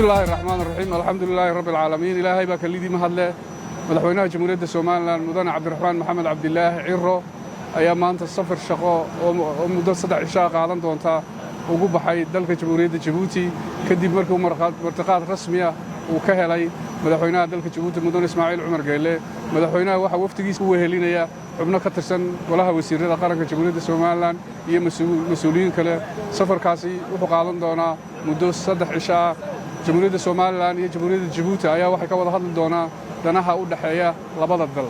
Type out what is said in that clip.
Bismillaahi raxmaan raxiim, alxamdulilaahi rabbi alcaalamiin. Ilaahay baa kelidii mahadle. Madaxweynaha Jamhuuriyadda Somaliland, Mudane Cabdiraxmaan Maxamed Cabdilaahi Ciro, ayaa maanta safar shaqo oo muddo 3 cishaa qaadan doonta ugu baxay dalka Jamhuuriyadda Jabuuti, kadib markii uu martiqaad rasmiya uu ka helay madaxweynaha dalka Jabuuti, Mudane Ismaaciil Cumar Geelle. Madaxweynaha waxaa wafdigiisa u wehelinaya xubno ka tirsan Golaha Wasiirrada Qaranka Jamhuuriyadda Somaliland iyo mas-uuliyiin kale. Safarkaasi wuxuu qaadan doonaa muddo 3 cisho ah. Jamhuuriyadda Somaliland iyo Jamhuuriyadda Jabuuti ayaa waxay ka wada hadli doonaa danaha u dhexeeya labada dal.